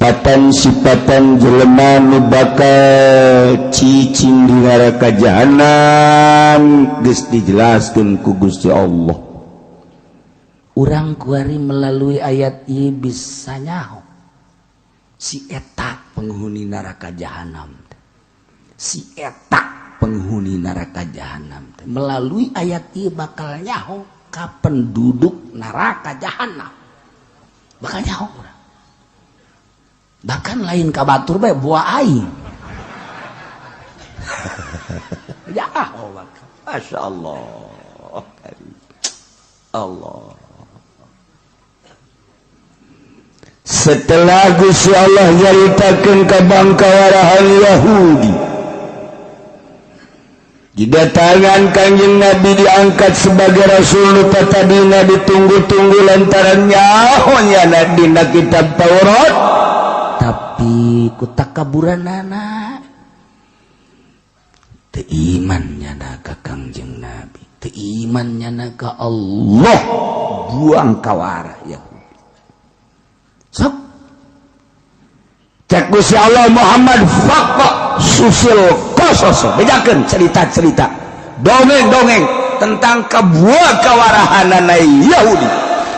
Sipatan-sipatan jelema nu bakal cicing di neraka jahanam geus dijelaskeun ku Gusti Allah. Urang kuari melalui ayat ieu bisa nyaho si eta penghuni neraka jahanam, si eta penghuni neraka jahanam. Melalui ayat ieu bakal nyaho ka penduduk neraka jahanam, bakal nyaho urang. Bahkan lain ka batur bae, buah aing nyaho bakal. Masya Allah, Allah. Setelah Gusti Allah nyaritakeun ka bangkawarahan Yahudi, didatangan Kanjeng Nabi diangkat sebagai rasul nu tadina ditunggu-tunggu lantaran nyahonya dina kitab Taurat. Tapi ku takaburanana teu iman nyana ka Kangjeng Nabi, teu iman nyana ka Allah, buang kawara Yahudi. Sok Cek Gusti Allah, Muhammad, faqa susil qasos, bejakeun cerita-cerita, dongeng-dongeng tentang kebuah kawarahanana Yahudi,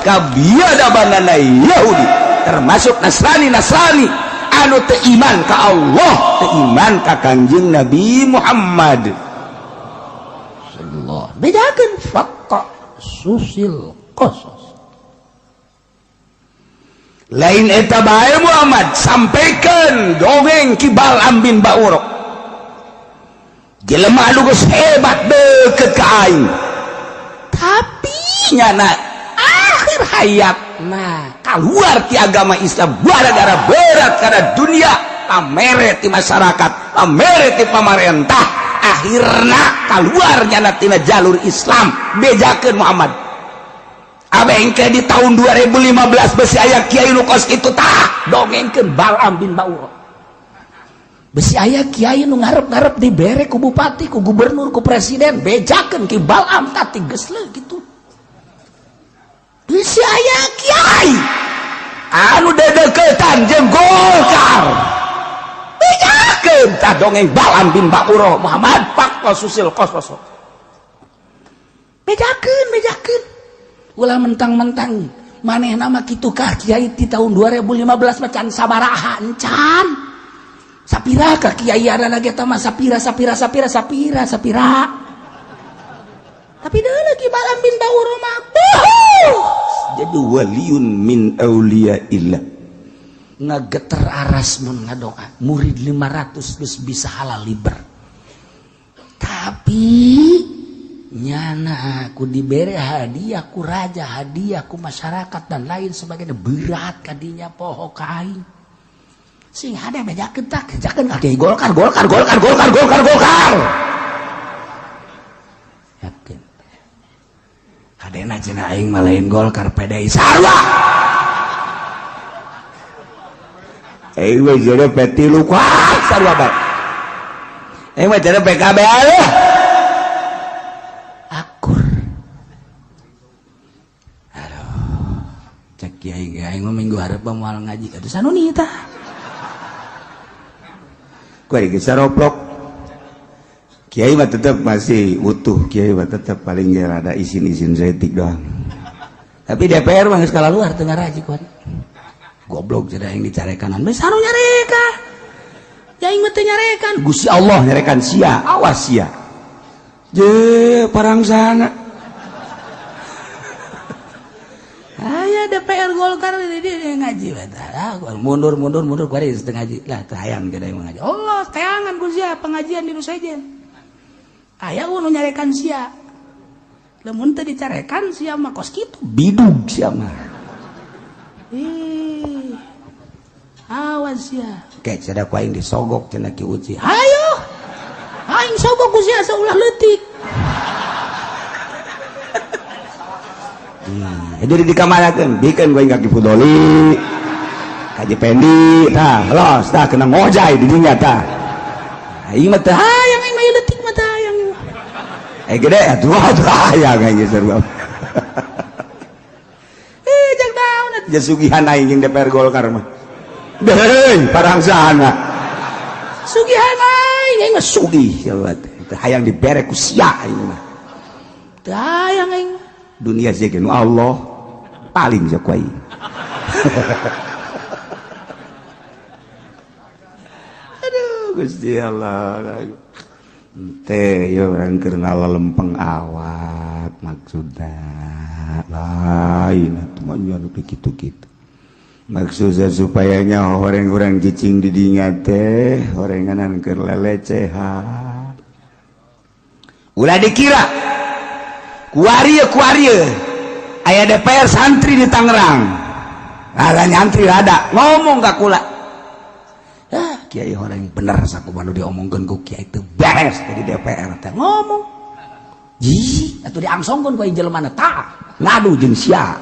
kabiadabanana Yahudi, termasuk Nasrani-Nasrani anu teu iman ka Allah, teu iman ka Kangjeng Nabi Muhammad. Allah bejakeun faqa susil qasos. Lain eta bae, Muhammad, sampaikan dongeng Ki Bal'am bin Ba'ura, jelema anu geus hebat deket ka aing, tapi nyana akhir hayat nah keluar ti agama Islam gara-gara berat karena dunia, pamere ti masyarakat, pamere ti pamarentah, akhirna keluar nyana tina jalur Islam. Bejakeun, Muhammad. Abengke di tahun 2015 besi aya kiai nu kos kitu. Tah, dongengkeun Bal'am bin Ba'ura. Besi aya kiai nu ngarep-ngarep dibere ku bupati, ku gubernur, ku presiden, bejakeun Ki Bal'am tah geus kitu. Besi aya kiai anu dedeketan jeung Golkar, bejakeun tah dongeng Bal'am bin Ba'ura. Muhammad, faqa susil qasos. Bejakeun, bejakeun ulah mentang-mentang maneh nama kitu kah kiai di tahun 2015 macan sabaraha encan sapira ka kiai ada lagi eta mah, sapira, sapira, sapira, sapira, sapira. Tapi dah lagi Bal'am bin Ba'ura mah Jadi waliun min auliyaillah. Ngageter aras mun ngadoa, murid 500 geus bisa halal liber, tapi nyana aku diberi hadiah ku raja, hadiah ku masyarakat, dan lain sebagainya, berat kadinya poho ka aing. Sing hade bejakeun tah, bejakeun ka kiai Golkar, Golkar, Golkar, Golkar, Golkar, Golkar. Yakin hadena cenah aing mah lain Golkar, PDI sarua. Aing mah jadi P3 kuat sarua bae. Aing mah jadi PKB aja. Akur. Aduh, cek kiai ge aing mah minggu hareup moal ngaji, atuh sanuni tah. Ku ari geus roplok. Kiai mah tetep masih utuh, kiai mah tetep paling ge rada isin-isin saeutik doang. Tapi DPR mah geus kalaluar teu ngaraji kuat. Goblok cenah aing dicarekanan. Geus anu nyareka. Ya aing mah teu nyarekan. Gusti Allah nyarekan sia, awas sia. Je parang sana. Aya DPR Golkar di dia ngaji ah, mundur, mundur, mundur kuari setengah ngaji lah, hayang gede ngaji. Allah teangan ku sia pengajian di nu sejen. Aya nu nyarekan sia. Lamun teu dicarekan sia mah kos kitu. Bidug sia mah. Ih. Awas sia. Kayak cenah ku aing disogok cenah Ki Uci. Hayo. Aing sogok ku sia saulah leutik. Jadi dikamanakeun, bikeun ku aing ka Ki Fudoli. Ka Pendi, tah, los, tah kena ngojay di dinya tah. Aing mah teu Hayang aing mah leutik mah teh hayang. Eh gede atuh atuh hayang aing sarua. Eh, jak naon atuh. Jasugihan aing jeung DPR Golkar mah. Deh, parang sana. Sugihan aing, aing mah sugih ya teh. Hayang dibere ku sia aing mah. Teu hayang aing. Dunia sih nu Allah paling sok aing. Aduh, Gusti Allah. Teh ya urang keur ngalalempeng awak maksudna lain atuh mah nya nu kitu-kitu. Maksudnya supayanya orang-orang cicing di dinya teh horenganan keur lelecehan. Ulah dikira kuari kuari aya DPR santri di Tangerang. Ada nyantri ada ngomong ka kula. Ah, kiai orang bener sakumaha nu diomongkeun ku kiai teu beres jadi DPR teh ngomong. Ji, atuh diangsongkeun ku aing jelema tah. Ngadu jeung sia.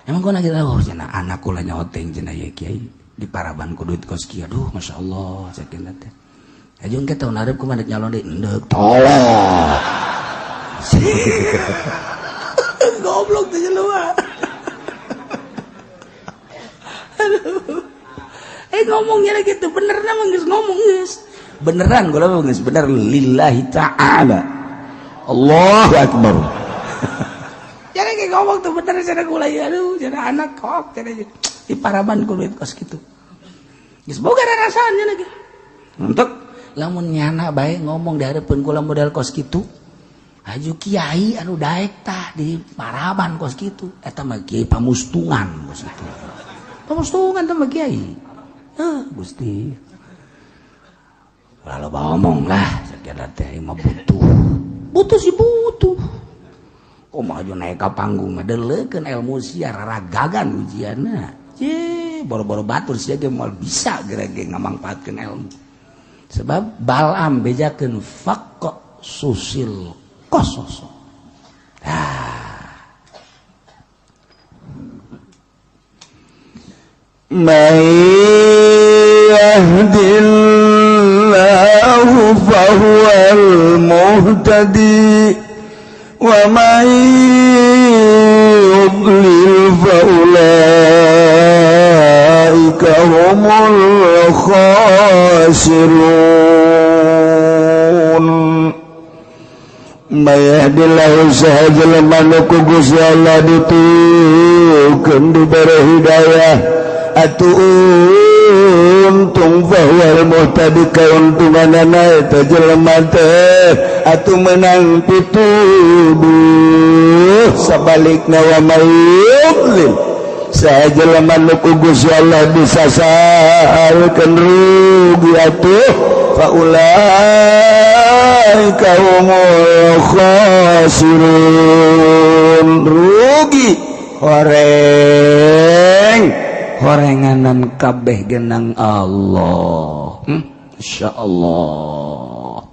Emang kau lagi tahu cenah anak kula nyoteng cenah ya kiai di paraban ku duit kos kieu, aduh masyaallah sakieu teh. Aja engke tahun hareup kumaha nyalon deui endek tolong. Goblok teh jelema. Aduh. Ngomongnya lagi gitu bener mah geus ngomong geus. Beneran kula mah geus bener lillahi ta'ala. Allahu akbar. Jadi kayak ngomong tuh bener cenah kula ya aduh cenah anak kok cenah di paraban ku duit kos kitu. Geus boga rarasaannya lagi. Untuk lamun nyana bae ngomong di hareupeun kula modal kos kitu. Aju kiai anu daek tah di paraban kos kitu. Eta mah kiai pamustungan kos kitu. Pamustungan teh mah kiai. Ah, Gusti. Lalu ngomong lah, sakieu teh mah butuh. Butuh sih butuh. Oh maju naik ke panggung mah deleukeun ilmu sia raragagan ujianna. Ye, boro-boro batur sia ge moal bisa geura ge ngamangpaatkeun ilmu. Sebab Balam bejakeun faqqa susil qasos. Ah. Man yahdillahu fahuwal muhtadi wa man yudlil faulaika humul khasirun. May yahdillahu saha jelema nu ku Gusti Allah ditukeun dibere hidayah atuh untung fahuwal muhtadi kauntunganana eta jelema teh atuh menang pituduh. Sabalikna wa may yudlil saha jelema nu ku Gusti Allah disasalkeun rugi atuh faulaika humul khasirun. Rugi horeng horenganan kabeh genang Allah. Insyaallah.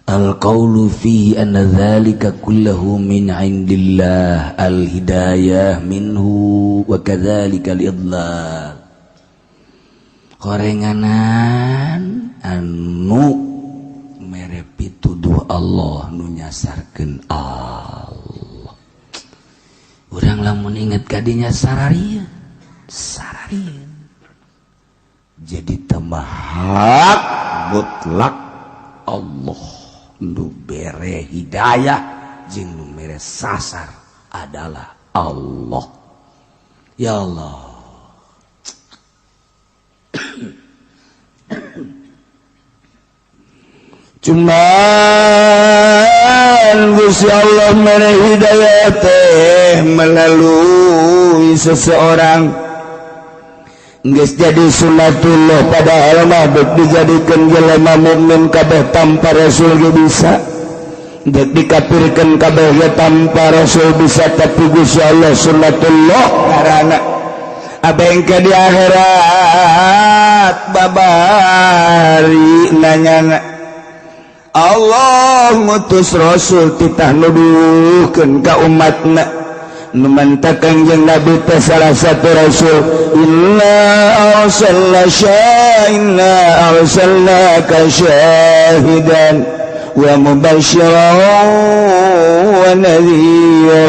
Al-qawlu fihi anna dhalika kullahu min indillah, al-hidayah minhu wa kadzalika al-idlal. Horenganan anu mere pituduh Allah nu nyasarkeun Allah. Urang lamun inget kadinya sararieun, sararieun. Jadi tambah hak mutlak Allah nu bere hidayah jeung nu mere sasar adalah Allah. Ya Allah. Cuman Gusti Allah mere hidayah teh melalui seseorang. Geus jadi sunatullah padahal mah dek dijadikeun jelema mukmin kabeh tanpa rasul ge bisa, dek dikafirkeun kabeh ge tanpa rasul bisa, tapi Gusti Allah sunatullah karana abengke di akhirat babari nanyana Allah ngutus rasul titah nuduhkeun ka umatna. Numanta Kangjeng Nabi teh salah satu rasul. Inna arsalna inna arsalnaka syahidan wa mubasysyiran wa nadhira.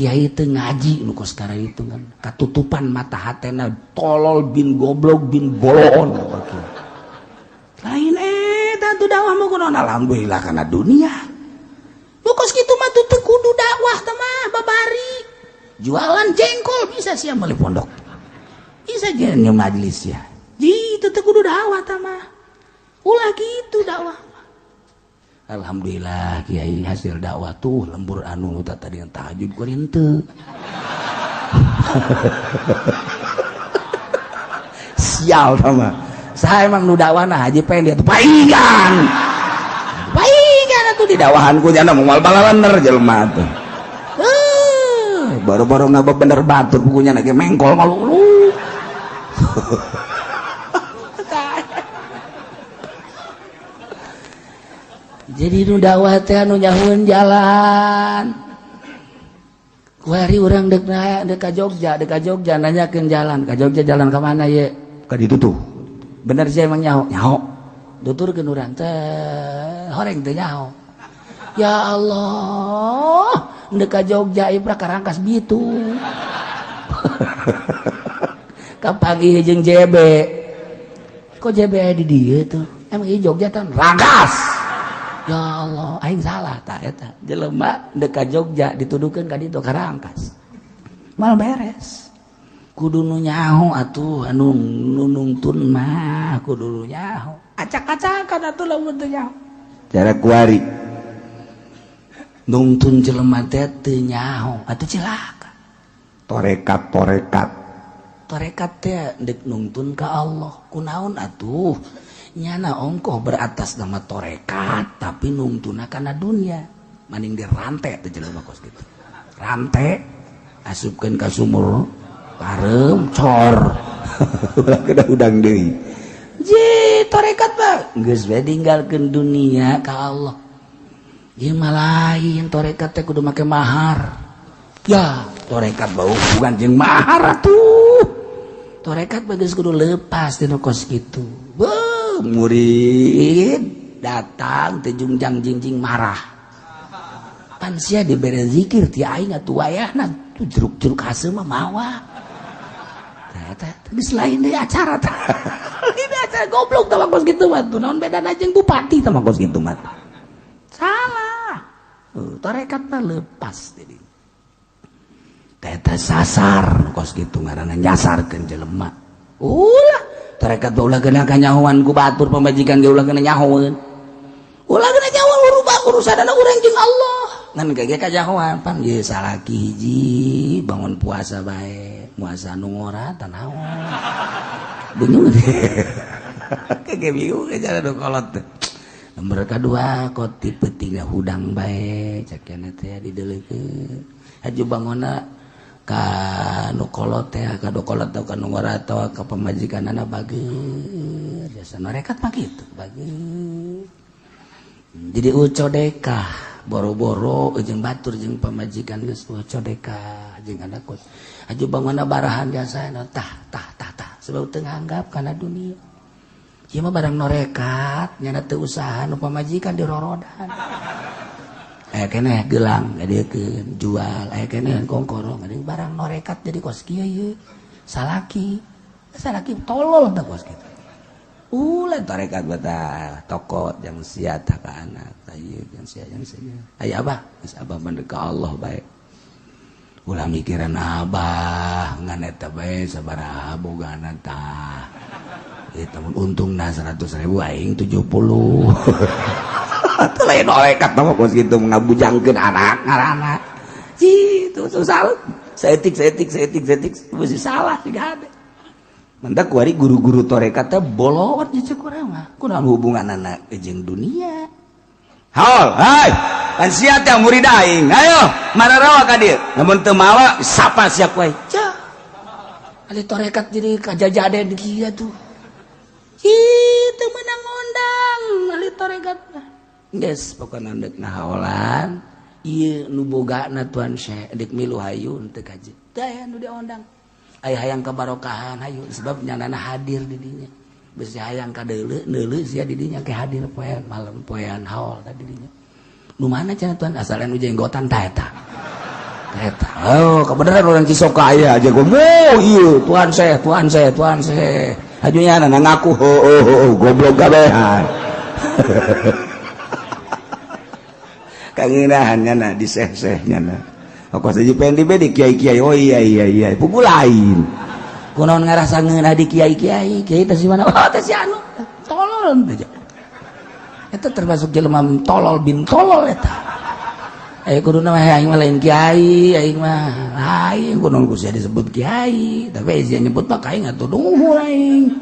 Kiai teu ngaji nu kos itu kan katutupan mata hatena tolol bin goblok bin boloon lain eta tuh dakwah mah kunaon alhamdulillah kana dunia. Nu kos kitu mah teu kudu dakwah teh mah babari. Jualan jengkol bisa sia meuli pondok. Bisa jeung majelis ya. Jitu teu kudu dakwah teh mah. Ulah kitu dakwah. Alhamdulillah kiai hasil dakwah tuh lembur anu tadi yang tahajud ku henteu. Sial sama. Saya emang nu dakwahna haji pengen dia tuh paingan. Paingan atuh di dakwahan ku nyana moal balawaner jelema tuh. Baru-baru ngabab bener batur bukunya lagi mengkol malu. Jadi nu dakwah teh anu nyahueun jalan. Kuari urang deuk ka Jogja, deuk ka Jogja nanyakeun jalan, ka Jogja jalan ka mana ye? Ka ditu tuh. Bener sih emang nyaho, nyaho. Tuturkeun urang teh horeng teh nyaho. Ya Allah, deuk ka Jogja ibra ka Rangkas Bitung. Kapanggih jeung JB. Kok JB aya di dieu tuh? Emang ieu Jogja teh Rangkas. Ya Allah, aing salah tah eta. Jelema deuk ka Jogja dituduhkeun ka ditu ka Rangkas. Mal beres. Kudu nu nyaho atuh anu nungtun mah kudu nu nyaho. Acak-acakan atuh lamun teu nyaho. Cara kuari. Nungtun jelema teh teu nyaho atuh cilaka. Torekat-torekat. Torekat teh deuk nungtun ka Allah. Kunaon atuh? Nyana ongkoh beratas nama torekat tapi nungtuna kana dunia maning dirantai teh jelema kos kitu rantai asupkeun ka sumur pareum cor ulah kena udang deui ji torekat mah geus we ninggalkeun dunia ka Allah ieu mah lain torekat teh kudu make mahar ya torekat bau bukan jeung mahar atuh torekat mah geus kudu lepas dina kos kitu. Murid datang tejungjang jingjing marah pan sia dibere zikir ti aing atuh wayahna tuh jeruk-jeruk haseum mah mawa tah eta geus lain deui acara tah ini acara goblok tah kos kitu mah tuh naon bedana jeung bupati tah mah kos kitu mah salah tarekat mah lepas jadi teh eta sasar kos kitu ngaranna nyasarkeun jelema ulah tarekat ulah kena kanyahoan ku batur pamajikan ge ulah kena nyahoeun ulah kena nyahoan urubah urusanana urang jeung Allah ngan ge kanyahoan pan ge salaki hiji bangun puasa bae puasa nu ngora tah naon bingung ge bingung cara nu kolot teh nomor kadua koti peutingna hudang bae cakena teh dideleukeun haju bangonna ka nu kolot teh ka nu kolot ka nu ngora atawa ka pamajikanana bager jasa norekat mah kitu bager jadi ucodekah boro-boro jeung batur jeung pamajikan geus ucodekah jeung anak kos aju bangunna barahan jasa tah tah tah tah sebab teu nganggap kana dunia ieu mah barang norekat nyana teu usaha nu pamajikan dirorodan aya keneh gelang ngadeukkeun jual aya keneh kongkorong ngadeukkeun barang norekat jadi kos kieu ieu salaki salaki tolol tah kos kitu ulah tarekat betah tokot yang sia tah ka anak tah ieu yang sia aya abah geus abah mah ka Allah bae ulah mikiran abah ngan eta bae sabaraha bogana tah eta mun untungna 100.000 aing 70 atau lain norekat mah kos kitu ngabujangkeun anak ngaranna itu salah seetik seetik seetik seetik mesti salah siga hade mentak kuari guru-guru tarekat teh bolot jeung cek urang mah kunaon hubunganana jeung dunia haul hai pan sia teh murid aing ayo mararawa ka dieu lamun teu mawa sapa sia ku aing cah ali tarekat jadi kajajaden kieu tuh itu menang ngondang ali tarekat mah geus pokona deuk nahaolan ieu nu bogana tuan Syekh deuk milu hayu teu kaji teu aya nu diondang aya hayang kabarokahan hayu sebab nyanana hadir di dinya bisi hayang ka deuleu neuleu sia di dinya ke hadir poean malam poean haul tadi dinya nu mana cenah tuan asal anu jenggotan tah eta Eta, oh kebenaran orang Cisoka aya aja gua oh iya Tuhan saya, Tuhan saya, Tuhan saya. Hajunya na ngaku oh oh oh goblok kabehan. Kangenahan nya na di seh-sehnya na. Kok saja pengen di kiai-kiai oh iya iya iya pugu lain. Kunaon ngarasa ngeunah di kiai-kiai, kiai teh si mana? Oh teh si anu. Tolol teh. Eta termasuk jelema tolol bin tolol eta. Kudu mah aing mah lain kiai, aing mah lain kudu ku sia disebut kiai, tapi sia nyebut mah aing atuh duhur aing.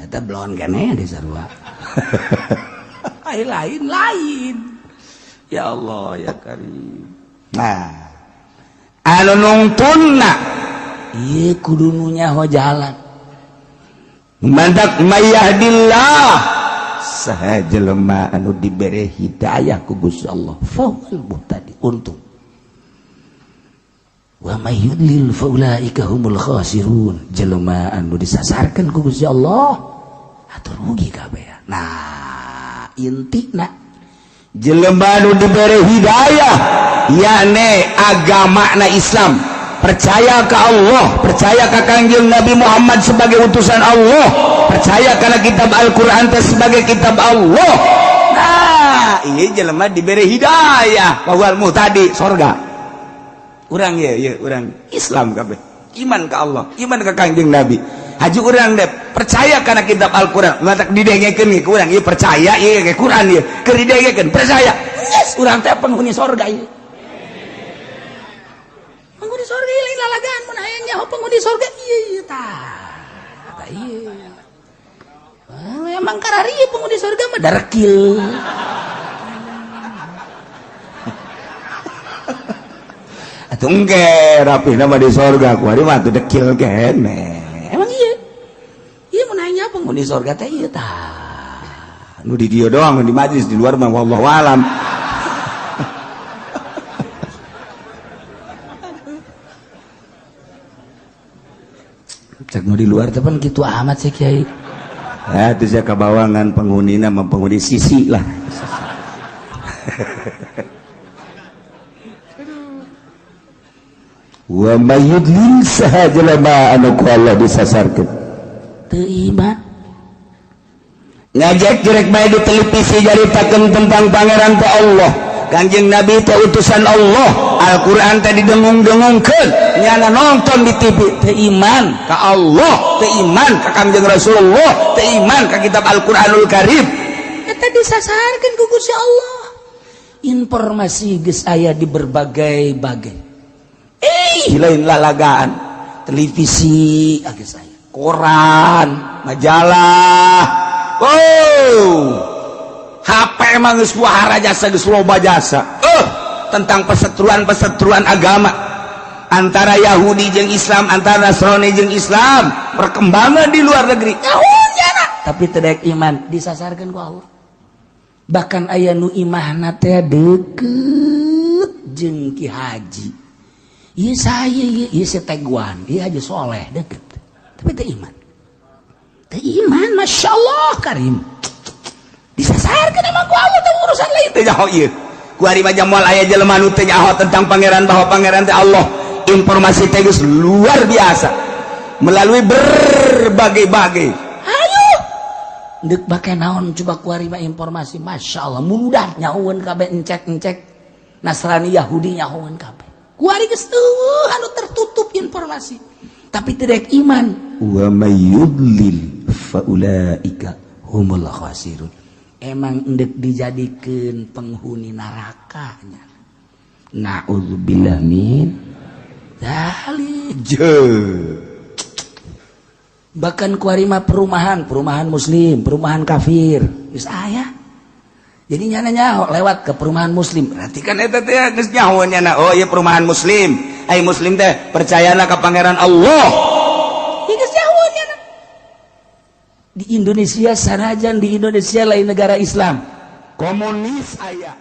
Eta belon keneh di sarua. Aing lain lain. Ya Allah ya Karim. Nah, anu nungtunna ieu kudu nu nyaho jalan. Mantak mayahdillah saha jelema anu dibere hidayah ku Gusti Allah fahuwal muhtadi untung wa may yudlil faulaika humul khasirun jelema anu disasarkeun ku Gusti Allah atuh rugi kabeh. Nah intina jelema anu dibere hidayah yakni agama na Islam, percaya ke Allah, percaya ke Kangjeng Nabi Muhammad sebagai utusan Allah, percaya karena kitab Al-Quran teh sebagai kitab Allah. Nah iya jelema diberi hidayah bahwa muhtadi sorga. Urang ya, ya urang Islam kabeh, iman ke Allah, iman ke Kangjeng Nabi. Haji urang deh percaya karena kitab Al-Quran, matak didengekeun ge ku urang ieu percaya ieu ge Quran ieu keur didengekeun percaya. Yes, urang teh penghuni sorga ieu. Penghuni sorga ieu lain lalagaan mun hayang nyaho penghuni sorga ieu ieu tah. Tah ieu. Wah, emang karari ieu penghuni sorga mah darekil. Atuh engke rapihna mah di sorga ku ari mah atuh dekil keneh. Emang iya. Ieu mun hayang nyaho penghuni sorga teh ieu tah. Nu di dieu doang di majlis, di luar mah wallahu alam. Cek nu di luar teh pan kitu amat sih kiai. Ya itu saya kabawangan penghunina mah penghuni sisi lah. Wa may yudlil saha jelema anu ku Allah disasarkeun. Teu iman. Ngajak jerek bae di televisi jaritakeun tentang pangeran teh Allah. Kangjeng Nabi teh utusan Allah, Al-Qur'an teh didengung-dengungkeun, nyana nonton di TV teu iman ka Allah, teu iman ka Kangjeng Rasulullah, teu iman ka kitab Al-Qur'anul Karim. Eta disasarkeun ku Gusti Allah. Informasi geus aya di berbagai-bagai. Lain lalagaan, televisi geus aya, koran, majalah. Oh. HP emang geus wahara jasa geus loba jasa. Tentang perseteruan-perseteruan agama antara Yahudi jeung Islam, antara Nasrani jeung Islam, perkembangan di luar negeri. Tapi teu daek iman disasarkeun ku Allah. Bahkan aya nu imahna teh deukeut jeung Ki Haji. Ieu saya ieu ieu si Teguan, ieu Haji Soleh deukeut. Tapi teu iman. Teu iman, masyaallah karim. Disasarkeun emang ku Allah teh urusan lain teu nyaho ieu. Ku ari mah moal aya jelema nu teu nyaho tentang pangeran bahwa pangeran teh Allah. Informasi teh geus luar biasa melalui berbagai-bagai. Ayo deuk bake naon coba ku ari mah informasi, masya Allah mudah nyahoeun kabeh encek-encek Nasrani Yahudi nyahoeun kabeh. Ku ari geus teueuh anu tertutup informasi. Tapi tidak iman. Wa may yudlil faulaika humul khasirun. Emang endek dijadikeun penghuni nerakanya. Na'udzubillah min dzalik. Bahkan kuari mah perumahan, perumahan muslim, perumahan kafir. Geus aya. Jadi nyana nyaho lewat ke perumahan muslim. Berarti kan eta teh geus nyaho nyana. Oh ieu perumahan muslim. Ai muslim teh percayana ka pangeran Allah. Ieu geus nyaho nyana. Di Indonesia sanajan di Indonesia lain negara Islam. Komunis aya,